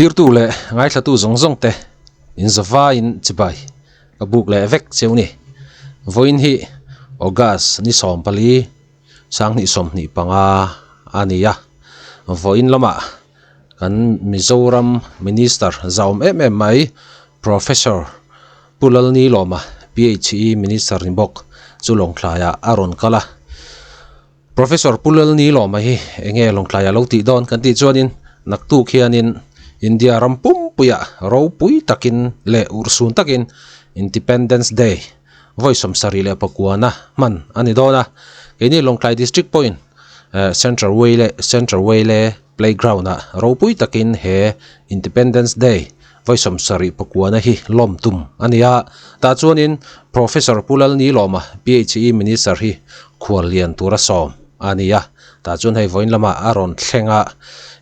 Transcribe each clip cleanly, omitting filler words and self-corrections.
Thirtu leh ngaithlatu zawng zawng te in zavaiin chibai ka buk leh vek cheu ni. Vawiin hi August ni 14 2025 a ni a, vawiin lamah kan Mizoram Minister zauawm em em mai Professor Pu Lalnilawma PHE Minister ni bawk chu Lawngtlaiah a rawn kal a. Professor Pu Lalnilawma hi enge Lawngtlaiah lo tih dawn kan tih chuanin naktuk hianin India ram pumpuiah ropui takin leh urhsun takin Independence Day vawi 74 na hman a ni dawn a. Keini Lawngtlai District pawhin Central Way leh Central Way leh Playground ah ropui takin he Independence Day vawi 79 na hi lawm tum a ni a. Tah chuanin Professor Pu Lalnilawma, PHE Minister hi khual lian tura sawm a ni a. Tah chuan hei vawiin lamah a rawn thleng a,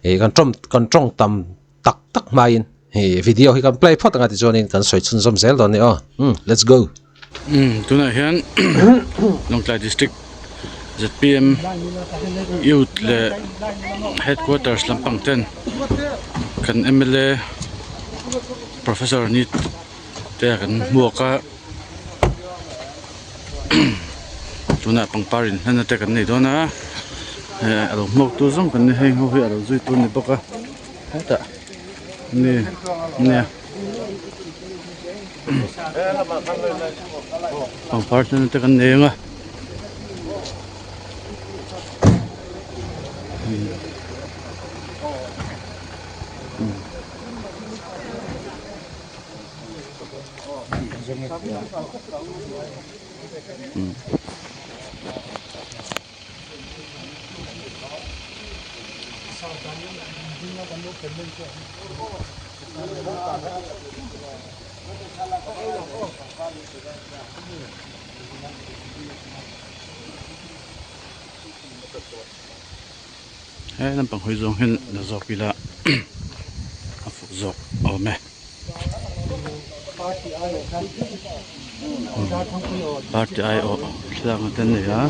ih kan tawng kan tawng tam tak tak hmain ih video hi kan play phawt anga tichuanin kan sawi chhunzawm zel dawn a ni aw. Umm let's go. Umm tunah hian Lawngtlai District zpm Youth leh Headquarters lampang ten kan mla Professor ni te kan hmuak a tunah pangpar in hlan na te kan nei dawn a eh a lo hmuak tu zawng kan ni heng ho hi a lo zui tur a ni bawk a hetah ni nia. Pangpar te te kan nei ang a He lampang hawi zawng hian la zawk ila a fuh zawk awm e. Party aiawh thlalak na te an nei a.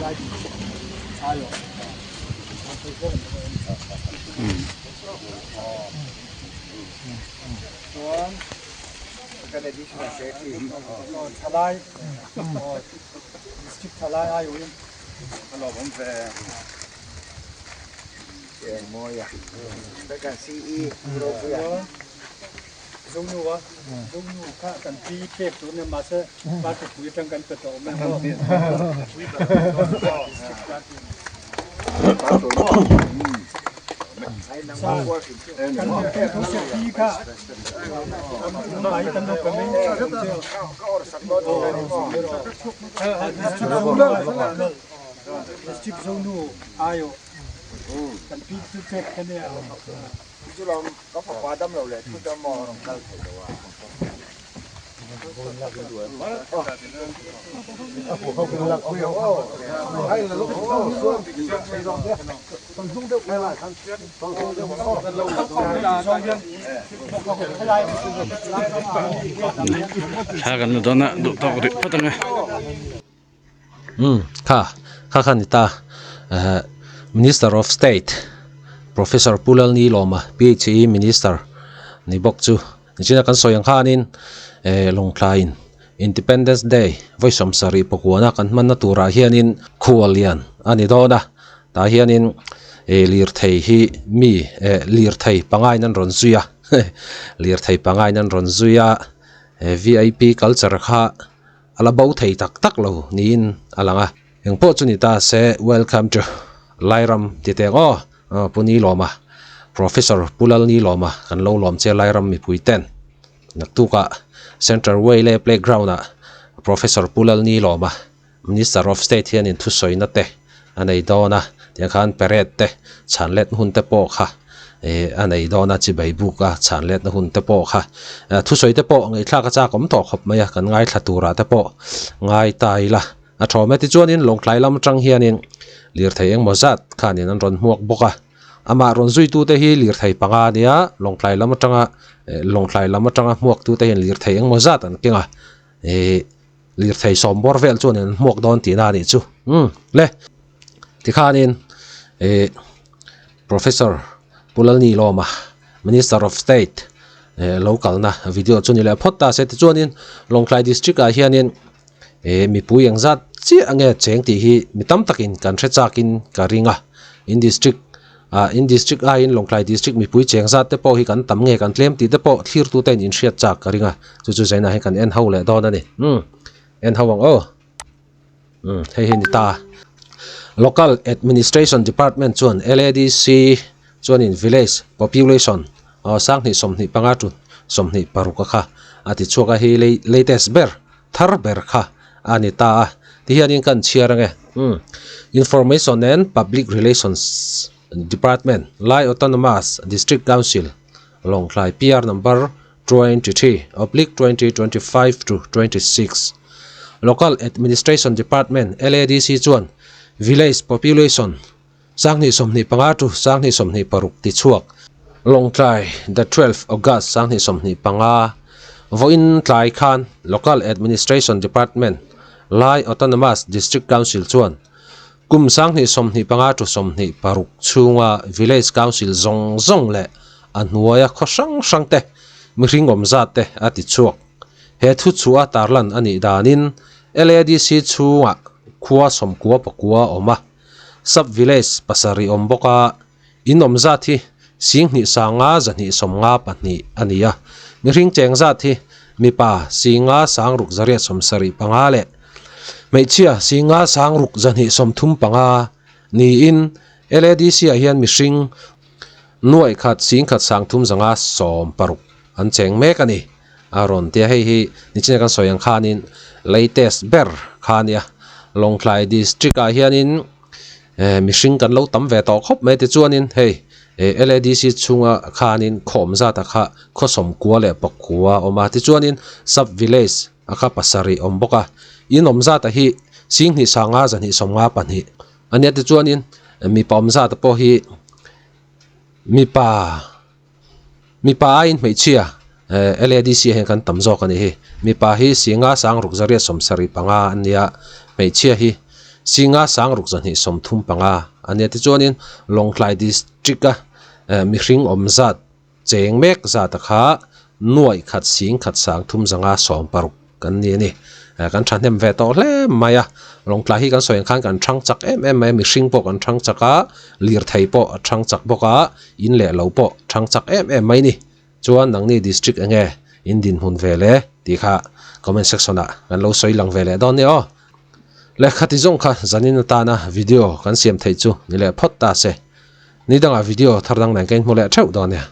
Thla kan la dawn a duh tawk rih phawt ang e. Umm kha kha kha ni ta eh Minister of State Professor Pu Lalnilawma PHE Minister ni bawk chu nichina kan sawi ang khanin eh Lawngtlaiin Independence Day vawi 74 na kan hmanna turah hianin khuallian a ni dawn a tah hianin eh lirthei hi mi eh lirthei pangain an rawn zui a lirthei pangain an rawn zui a eh V_I_P culture kha a la bo thei tak tak lo niin a lang a engpawh chu ni ta se welcome to Lairam ti teh ang aw Pu Nilawma Professor Pu Lalnilawma kan lo lawm che Lairam mipui ten naktukah Central Way leh Playground ah Professor Pu Lalnilawma Minister of State hianin thusawina te a nei dawn a tiang khan parade te chhan let hun te pawh kha ih a nei dawn a chibai buk a chhan letna hun te pawh kha thusawi te pawh ngaihthlak a chak awm tawh khawp mai a kan ngaithla turah te pawh ngai ta ila a thawm e tichuanin Lawngtlai lam atang hianin lirthei engmaw zat khanin an rawn hmuak bawk a amah rawn zuitute hi lirthei panga a nia Lawngtlai lam atanga Lawngtlai lam atanga hmuaktute hian lirthei engmaw zat an keng a ih Lirthei sawm bawr vel chuan an hmuak dawn tihna a nih chu. Umm le tikhanin ih Professor Pu Lalnilawma Minister of State. Lo kalna video chu ni leh phawt ta se tichuanin Lawngtlai district ah hianin eh mipui eng zat chiah nge cheng tih hi mi tam takin kan hre chakin ka ring a in district ah in district aiin Lawngtlai district mipui cheng zat te pawh hi kan tam nge kan tlem tih te pawh thlir tu ten in hriat chak ka ring a chu chu zainah hian kan en ho leh dawn a ni umm en ho ang aw umm hei hi ni ta local administration department chuan L_A_D_C Chuanin village population aw sanghnih 25 tun 26 a kha a ti chhuak a hei latest ber thar ber kha a ni ta a tihianin kan chhiar ange umm information and public relations department Lai autonomous district council Lawngtlai P_R number 23 oblique 2025 to 26 local administration department L_A_D_C chuan village population Sanghnih 25 chu sanghnih 26 ti chhuak. Lawngtlai, The 12 August sanghnih 25, Vawiin tlai khan Local Administration Department, Lai Autonomous District Council chuan kum sanghnih 25 chu 26 chhunga Village Council zawng zawng leh a hnuaia khaw hrang hrang te mihring awm zat te a ti chhuak. He thu chhuah tarlan a nih danin LADC chhungah khua sawmkua pakua a awm a. Sub village pasarih awm bawk a, in awm zat hi Singhnih sanga zahnih 52 a ni a. Mihring cheng zat hi mipa Singa sang ruk zariat 75 leh hmeichhia Singa sang ruk zahnih 35 niin LADC ah hian mihring nuaih khat Singkhat sang thum zanga 60 an cheng mek a ni. A rawn ti a, hei hi nichina kan sawi ang khanin latest ber kha a nia. Lawngtlai district ah hianin eh mihring kan lo tam ve tawh khawp mai tichuanin hei eh L_A_D_C chhunga khanin khawm zat a kha khaw sawmkua leh pakua a awm a tichuanin sub village a kha pasarih a awm bawk a in awm zat a hi Singhnih sanga zahnih 52 a nia tichuanin mipa awm zat pawh hi mipa. Mipa aiin hmeichhia LADC ah hian kan tam zawk a nih hi. Mipa hi Singa sang ruk zariat 75 an nia, hmeichhia hi Singa sang ruk zahnih 35 a nia. Tichuanin Lawngtlai district a mihring awm zat cheng mek zat a kha nuaih khat sing khat sang thum zanga 60 kan ni a ni. Kan thahnem ve tawh hle mai a, Lawngtlai hi kan sawi ang khan kan thang chak em em mai a, mihring pawh kan thang chak a, lirthei pawh a thang chak bawk a, in leh lo pawh thang chak em em mai ni. Chuan nangni district enge in dinhmun ve le tih kha comment section ah kan lo sawi lang ve leh dawn nia aw. Lehkha ti zawng kha zanin atana video kan siam theih chu ni leh phawt ta se. Ni dangah video thar dang nen ka inhmu leh theuh dawn nia.